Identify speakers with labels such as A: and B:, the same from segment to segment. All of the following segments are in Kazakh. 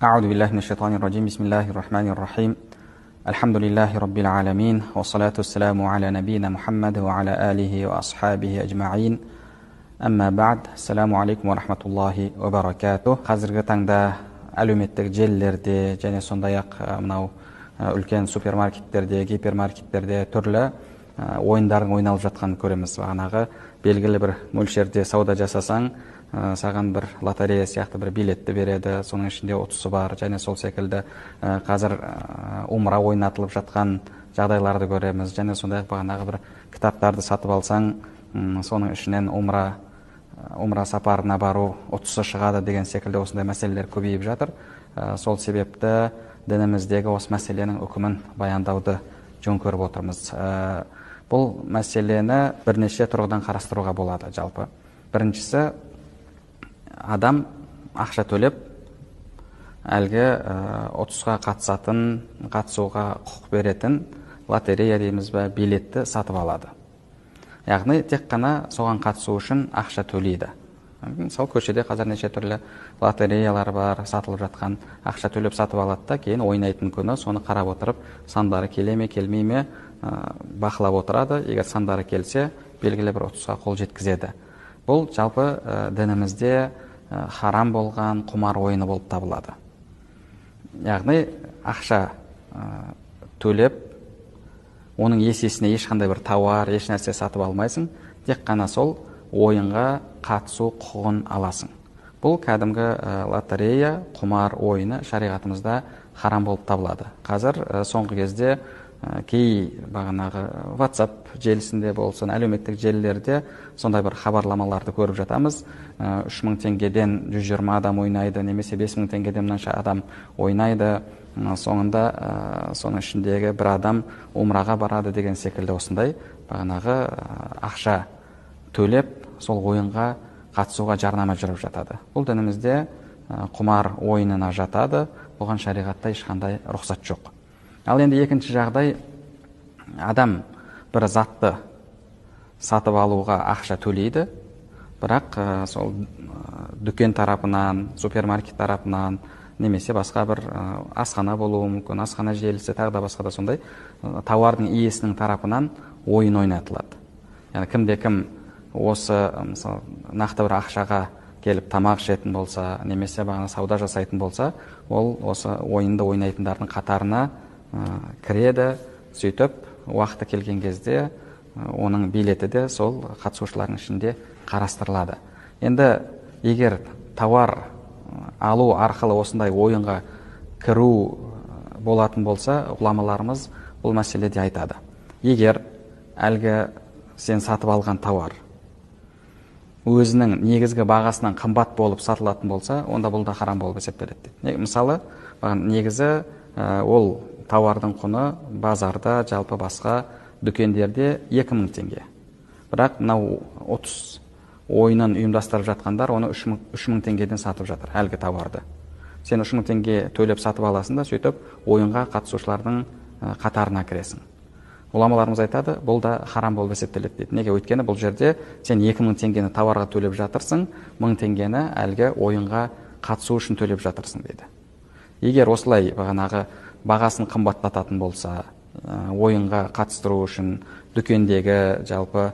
A: أعوذ بالله من الشيطان الرجيم. بسم الله الرحمن الرحيم. الحمد لله رب العالمين والصلاة والسلام على نبينا محمد وعلى آله وأصحابه أجمعين. أما بعد، السلام عليكم ورحمة الله وبركاته. Қазіргі таңда әлеуметтік желілерде және сондай-ақ мынау үлкен супермаркеттерде, гипермаркеттерде түрлі ойындардың ойналып жатқанын көреміз. Бағанағы белгілі бір мөлшерде сауда жасасаң, саған бір лотерея сияқты бір билетті береді, соның ішінде ұтысы бар, және сол секілді қазір умра ойнатылып жатқан жағдайларды көреміз. Және сондай-ақ бағанағы бір кітаптарды сатып алсаң, соның ішінен умра сапарына бару ұтысы шығады деген секілді осындай мәселелер көбейіп жатыр. Сол себепті дініміздегі осы мәселенің үкімін баяндауды жөн көріп отырмыз. Бұл мәселені бірнеше тұрғыдан қарастыруға болады жалпы. Біріншісі, адам ақша төлеп әлгі ұтысқа қатысатын, қатысуға құқық беретін лотерея дейміз бе, билетті сатып алады. Яғни тек қана соған қатысу үшін ақша төлейді. Мысалы, көшеде қазір неше түрлі лотереялар бар, сатылып жатқан, ақша төлеп сатып алады да, кейін ойнайтын күні соны қарап отырып, сандары келе ме, келмей ме, бақылап отырады. Егер сандары келсе, белгілі бір ұтысқа қол жеткізеді. Бұл жалпы дінімізде харам болған құмар ойыны болып табылады. Яғни ақша төлеп, оның есесіне ешқандай бір тауар, еш нәрсе сатып алмайсың, тек қана сол ойынға қатысу құқығын аласың. Бұл кәдімгі лотерея, құмар ойыны шариғатымызда харам болып табылады. Қазір соңғы кезде кей бағанағы WhatsApp желісінде болсын, әлеуметтік желілерде сондай бір хабарламаларды көріп жатамыз. 3000 теңгеден 120 адам ойнайды, немесе 5000 теңгеден мынанша адам ойнайды. Соңында соның ішіндегі бір адам умраға барады деген секілді осындай бағанағы ақша төлеп сол ойынға қатысуға жарнама жүріп жатады. Бұл дінімізде құмар ойынына жатады, бұған шариғатта ешқандай рұқсат жоқ. Ал енді екінші жағдай, адам бір затты сатып алуға ақша төлейді, бірақ сол дүкен тарапынан, супермаркет тарапынан, немесе басқа бір асхана болуы мүмкін, асхана желісі, тағы да басқа да сондай тауардың иесінің тарапынан ойын ойнатылады. Яғни кімде кім осы, мысалы, нақты бір ақшаға келіп тамақ ішетін болса, немесе бағана сауда жасайтын болса, ол осы ойынды ойнайтындардың қатарына кіреді. Сөйтіп уақыты келген кезде оның билеті де сол қатысушылардың ішінде қарастырылады. Енді егер тауар алу арқылы осындай ойынға кіру болатын болса, ғұламаларымыз бұл мәселеде айтады. Егер әлгі сен сатып алған тауар өзінің негізгі бағасынан қымбат болып сатылатын болса, онда бұл да харам болып есептеледі дейді. Мысалы, негізі ол тауардың құны базарда, жалпы басқа дүкендерде 2000 теңге. Бірақ мынау 30 ойынын ұйымдастырып жатқандар оны 3000 теңгеден сатып жатыр әлгі тауарды. Сен 3000 теңге төлеп сатып аласың да, сөйтіп ойынға қатысушылардың қатарына кіресің. Ғұламаларымыз айтады, бұл да харам болып есептеледі дейді. Неге? Өйткені бұл жерде сен 2000 теңгені тауарға төлеп жатырсың, 1000 теңгені әлгі ойынға қатысу үшін төлеп жатырсың дейді. Егер осылай бағанағы бағасын қымбаттататын болса, ойынға қатыстыру үшін дүкендегі жалпы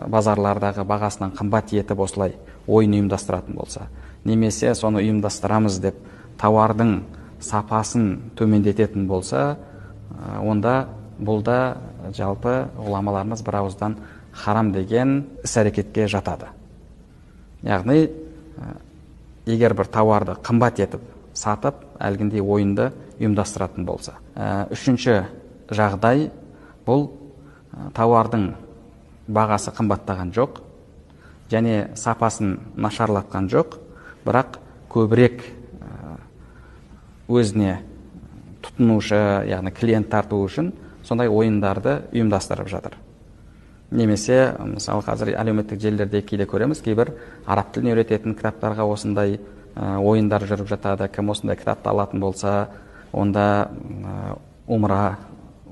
A: базарлардағы бағасынан қымбат етіп осылай ойын ұйымдастыратын болса, немесе соны ұйымдастырамыз деп тауардың сапасын төмендететін болса, онда бұл да жалпы ғұламаларымыз бір ауыздан харам деген іс-әрекетке жатады. Яғни егер бір тауарды қымбат етіп сатып, әлгіндей ойынды ұйымдастыратын болса. Үшінші жағдай, бұл тауардың бағасы қымбаттаған жоқ, және сапасын нашарлатқан жоқ, бірақ көбірек өзіне тұтынушы, яғни клиент тарту үшін сондай ойындарды ұйымдастырып жатыр. Немесе, мысалы, қазір әлеуметтік желілерде кейде көреміз, кейбір араб тілін үйрететін кітаптарға осындай ойындар жүріп жатады. Кім осындай кітапты алатын болса, онда умра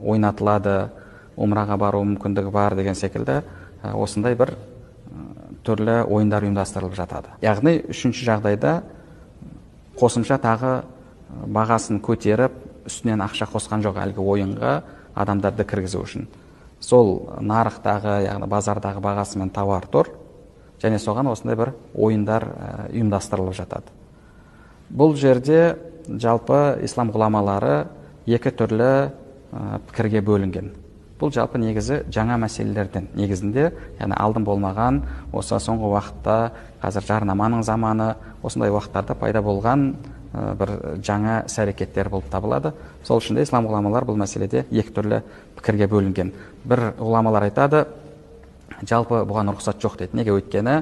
A: ойнатылады, умраға бару мүмкіндігі бар деген секілді осындай бір түрлі ойындар ұйымдастырылып жатады. Яғни үшінші жағдайда қосымша тағы бағасын көтеріп, үстінен ақша қосқан жоқ әлгі ойынға адамдарды кіргізу үшін. Сол нарықтағы, яғни базардағы бағасымен тауар тұр, және соған осындай бір ойындар ұйымдастырылып жатады. Бұл жерде жалпы ислам ғұламалары екі түрлі пікірге бөлінген. Бұл жалпы негізі жаңа мәселелерден, негізінде, яғни алдын болмаған, осы соңғы уақытта, қазір жарнаманың заманы, осындай уақыттарда пайда болған бір жаңа іс-әрекеттер болып табылады. Сол үшін де ислам ғұламалар бұл мәселеде екі түрлі пікірге бөлінген. Бір ғұламалар айтады, жалпы бұған рұқсат жоқ дейді. Неге? Өйткені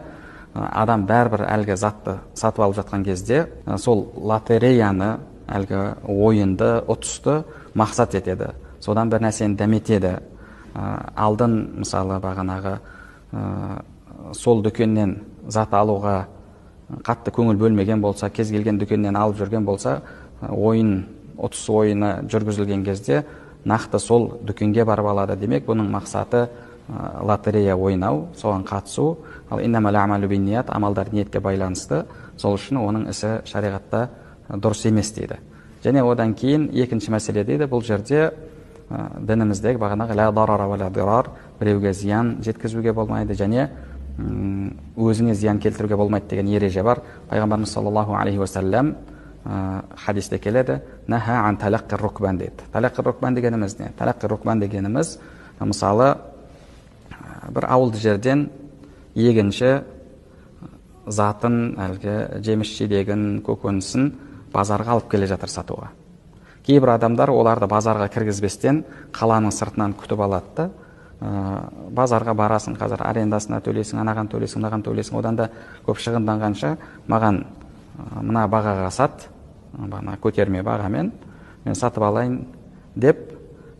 A: адам бәрібір әлгі затты сатып алып жатқан кезде сол лотереяны, әлгі ойынды, ұтысты мақсат етеді. Содан бір нәрсені дәметеді. Алдын, мысалы, бағанағы сол дүкеннен зат алуға қатты көңіл бөлмеген болса, кез келген дүкеннен алып жүрген болса, ойын, ұтыс ойыны жүргізілген кезде нақты сол дүкенге барып алады. Демек, бұның мақсаты лотерея ойнау, соған қатысу. Ал иннамал амалу бинният, амалдар ниетке байланысты. Сол үшін оның ісі шариғатта дұрыс емес дейді. Және одан кейін екінші мәселе дейді, бұл жерде дініміздегі бағанағы ла дарара ва ла дирар, біреуге зиян жеткізуге болмайды және өзіңе зиян келтіруге болмайды деген ереже бар. Пайғамбарымыз саллаллаху алейхи уассалам хадисте келеді, наха ан талаққи рукбан дейді. Талаққи рукбан дегеніміз не? Талаққи рукбан дегеніміз, мысалы, бір ауылды жерден егінші затын, әлгі жеміс жидегін, көкөнісін базарға алып келе жатыр сатуға. Кейбір адамдар оларды базарға кіргізбестен қаланың сыртынан күтіп алады да, базарға барасың, қазір арендасына төлейсің, анаған төлейсің, мынаған төлейсің, одан да көп шығынданғанша маған мына бағаға сат, бағана көтерме бағамен мен сатып алайын деп,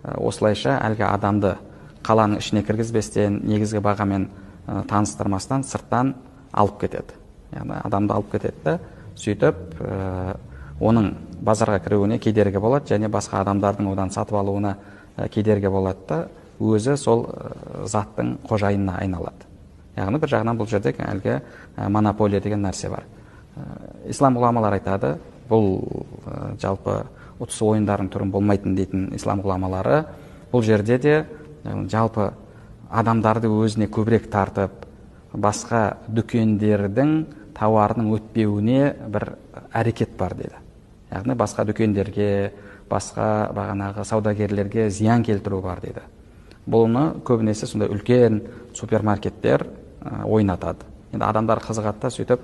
A: осылайша әлгі адамды қаланың ішіне кіргізбестен, негізгі бағамен таныстырмастан сырттан алып кетеді. Яғни адамды алып кетеді да, сөйтіп оның базарға кіруіне кедергі болады және басқа адамдардың одан сатып алуына кедергі болады да, өзі сол заттың қожайынына айналады. Яғни бір жағынан бұл жерде әлгі монополия деген нәрсе бар. Ислам ғұламалары айтады, бұл жалпы ұтыс ойындарының түрін болмайтын дейтін ислам ғұламалары бұл жерде де жалпы адамдарды өзіне көбірек тартып, басқа дүкендердің тауарының өтпеуіне бір әрекет бар деді. Яғни басқа дүкендерге, басқа бағанағы саудагерлерге зиян келтіру бар деді. Бұны көбінесе сондай үлкен супермаркеттер ойнатады. Енді адамдар қызығады да, сөйтіп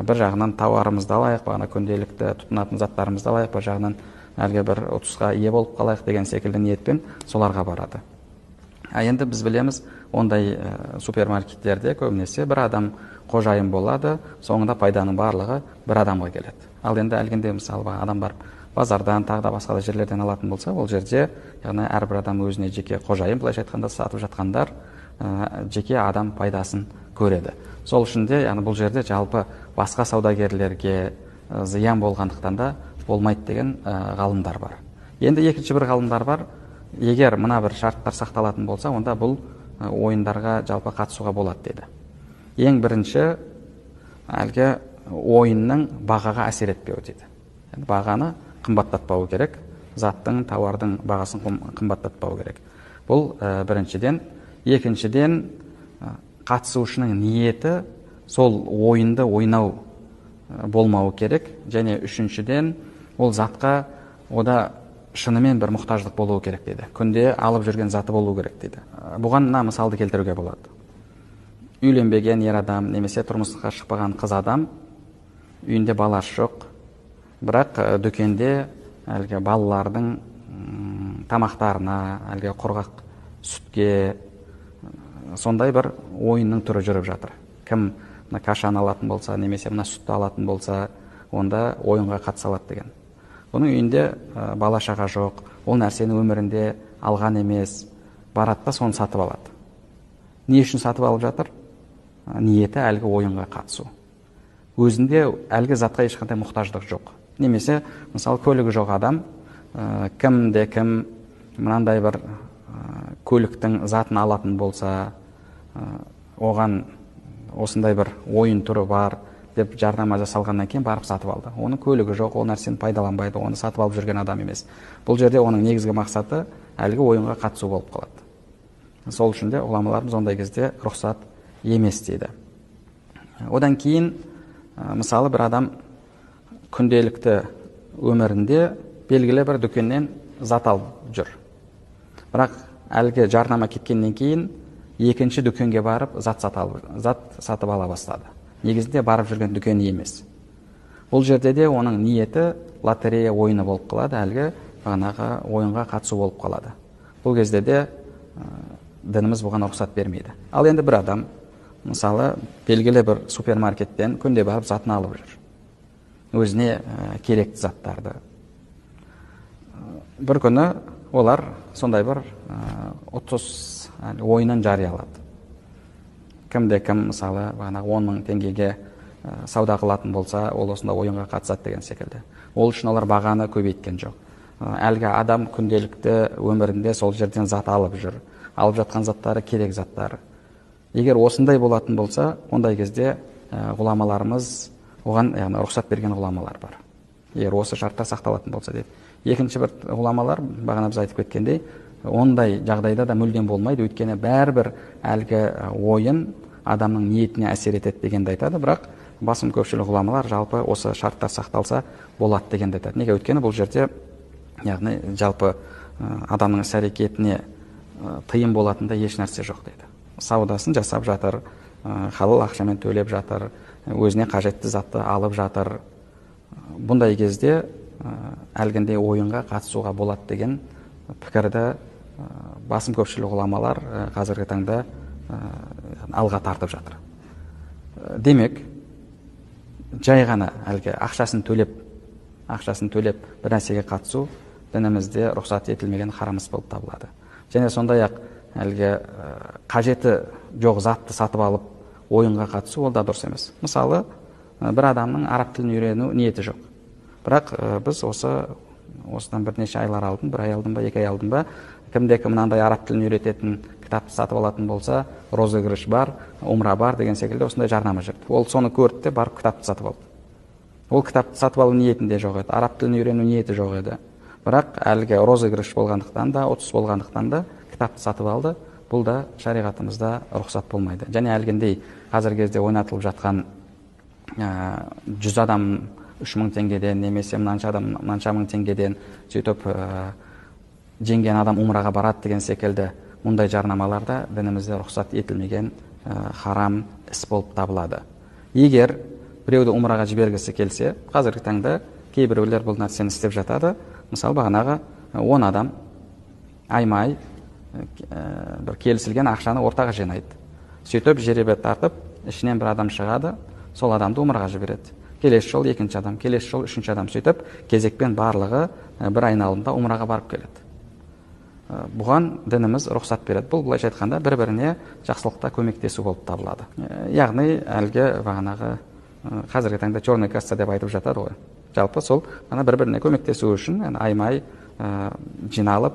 A: бір жағынан тауарымызды алайық, бағана күнделікті тұтынатын заттарымызды алайық, бір жағынан әлгі бір ұтысқа ие болып қалайық деген секілді ниетпен соларға барады. А енді біз білеміз, ондай супермаркеттерде көбінесе бір адам қожайын болады, соңында пайданың барлығы бір адамға келеді. Ал енді әлгінде мысалы адам барып базардан, тағы да басқа да жерлерден алатын болса, ол жерде яғни әрбір адам өзіне жеке қожайын, былайша айтқанда сатып жатқандар жеке адам пайдасын көреді. Сол үшін де яғни бұл жерде жалпы басқа саудагерлерге зиян болғандықтан да болмайды деген ғалымдар бар. Енді екінші бір ғалымдар бар. Егер мына бір шарттар сақталатын болса, онда бұл ойындарға жалпы қатысуға болады деді. Ең бірінші әлгі ойынның бағаға әсер етпеуі дейді. Яғни бағаны қымбаттатпауы керек, заттың, тауардың бағасын қымбаттатпауы керек. Бұл біріншіден. Екіншіден, қатысушының ниеті сол ойынды ойнау болмауы керек. Және үшіншіден, ол затқа ода шынымен бір мұқтаждық болуы керек дейді. Күнде алып жүрген заты болу керек дейді. Бұған мына мысалды келтіруге болады. Үйленбеген ер адам немесе тұрмысқа шықпаған қыз адам, үйінде баласы жоқ, бірақ дүкенде әлгі балалардың тамақтарына, әлгі құрғақ сүтке сондай бір ойынның түрі жүріп жатыр. Кім мына кашаны алатын болса, немесе мына сүтті алатын болса, онда ойынға қатыса алады деген. Бұның үйінде бала шаға жоқ, ол нәрсені өмірінде алған емес, барады да соны сатып алады. Не үшін сатып алып жатыр? Ниеті әлгі ойынға қатысу. Өзінде әлгі затқа ешқандай мұқтаждық жоқ. Немесе, мысалы, көлігі жоқ адам, кімде кім мынандай бір көліктің затын алатын болса, оған осындай бір ойын түрі бар деп жарнама жасалғаннан кейін барып сатып алды. Оның көлігі жоқ, ол нәрсені пайдаланбайды, оны сатып алып жүрген адам емес. Бұл жерде оның негізгі мақсаты әлгі ойынға қатысу болып қалады. Сол үшін де ғұламаларымыз ондай кезде рұқсат емес дейді. Одан кейін, мысалы, бір адам күнделікті өмірінде белгілі бір дүкеннен зат алып жүр. Бірақ әлгі жарнама кеткеннен кейін екінші дүкенге барып зат сатып ала бастады. Негізінде барып жүрген дүкені емес. Бұл жерде де оның ниеті лотерея ойыны болып қалады, әлгі бағанағы ойынға қатысу болып қалады. Бұл кезде де дініміз бұған рұқсат бермейді. Ал енді бір адам, мысалы, белгілі бір супермаркеттен күнде барып затын алып жүр. Өзіне керекті заттарды. Бір күні олар сондай бір ұтыс ойынын жариялады. Кімде кім, мысалы, бағанағы 10 мың теңгеге сауда қылатын болса, ол осында ойынға қатысады деген секілді. Ол үшін олар бағаны көбейткен жоқ. Әлгі адам күнделікті өмірінде сол жерден зат алып жүр. Алып жатқан заттары керек заттар. Егер осындай болатын болса, ондай кезде ғұламаларымыз оған, яғни рұқсат берген ғұламалар бар. Егер осы шарттар сақталатын болса дейді. Екінші бір ғұламалар, бағана біз айтып кеткендей, ондай жағдайда да мүлдем болмайды, өйткені бәрібір әлгі ойын адамның ниетіне әсер етеді дегенді айтады, бірақ басым көпшілік ғұламалар жалпы осы шарттар сақталса болады дегенді айтады. Неге? Өйткені бұл жерде, яғни жалпы адамның іс әрекетіне тыйым болатындай еш нәрсе жоқ дейді. Саудасын жасап жатыр, халал ақшамен төлеп жатыр, өзіне қажетті затты алып жатыр. Бұндай кезде әлгіндей ойынға қатысуға болады деген пікірді басым көпшілік ғұламалар қазіргі таңда алға тартып жатыр. Демек, жай ғана әлгі ақшасын төлеп бір нәрсеге қатысу дінімізде рұқсат етілмеген харам іс болып табылады. Және сондай-ақ әлгі қажеті жоқ затты сатып алып ойынға қатысу ол да дұрыс емес. Мысалы, бір адамның араб тілін үйрену ниеті жоқ. Бірақ біз осыдан бірнеше айлар алдын, бір ай алдын ба, 2 ай алдын ба, кімде-кім мынандай араб тілін үйрететін кітапты сатып алатын болса, розыгрыш бар, умра бар деген секілді осындай жарнама жүрді. Ол соны көрді де барып кітапты сатып алды. Ол кітапты сатып алу ниетінде жоқ еді, араб тілін үйрену ниеті жоқ еді. Бірақ әлгі розыгрыш болғандықтан да, ұтыс болғандықтан да кітапты сатып алды. Бұл да шариғатымызда рұқсат болмайды. Және әлгіндей қазіргі кезде ойнатылып жатқан 100 адам 3000 теңгеден, немесе мынанша адам мынанша мың теңгеден, сөйтіп жеңген адам умраға барады деген секілді мұндай жарнамаларда дінімізде рұқсат етілмеген харам іс болып табылады. Егер біреуді умраға жібергісі келсе, қазіргі таңда кейбіреулер бұл нәрсені істеп жатады. Мысалы, бағанағы 10 адам аймай бір келісілген ақшаны ортаға жинайды. Сөйтіп жеребе тартып, ішінен бір адам шығады, сол адамды умраға жібереді. Келесі жол екінші адам, келесі жол үшінші адам, сөйтіп кезекпен барлығы бір айналымда умраға барып келеді. Бұған дініміз рұқсат береді. Бұл былайша айтқанда бір-біріне жақсылықта көмектесу болып табылады. Яғни әлгі бағанағы қазіргі таңда черный касса деп айтып жатады ғой. Жалпы сол ана бір-біріне көмектесу үшін аймай жиналып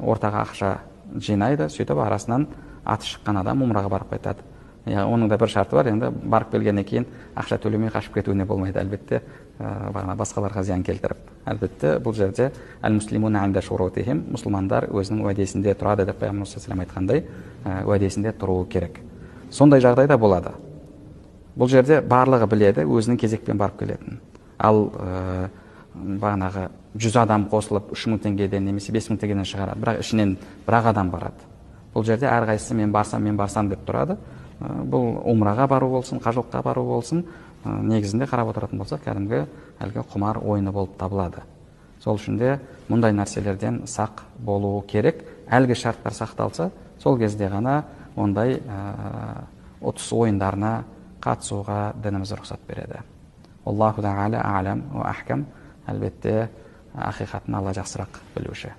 A: ортаға ақша жинайды, сөйтіп арасынан аты шыққан адам умраға барып қайтады. Оның да бір шарты бар, енді барып келгеннен кейін ақша төлемей қашып кетуіне болмайды, әлбетте, бағана басқаларға зиян келтіріп. Әлбетте, бұл жерде әл-муслимуна инда шурутихим, мұсылмандар өзінің уәдесінде тұрады деп пайғамбарымыз саллаллаху алейхи айтқандай, уәдесінде тұруы керек. Сондай жағдайда болады. Бұл жерде барлығы біледі, өзінің кезекпен барып келетін. Ал бағанағы 100 адам қосылып 3000 теңгеден немесе 5000 теңгеден шығарады, бірақ ішінен бір адам барады. Бұл жерде әрқайсысы мен барсам, мен барсам деп тұрады. Бұл умраға бару болсын, қажылыққа бару болсын, негізінде қарап отыратын болсақ, кәдімгі әлгі құмар ойыны болып табылады. Сол үшін де мұндай нәрселерден сақ болу керек. Әлгі шарттар сақталса, сол кезде ғана ондай ұтыс ойындарына қатысуға дініміз рұқсат береді. Аллаху тағала а'лам уа ахкам. Әлбетте, ақиқатын Алла жақсырақ білуші.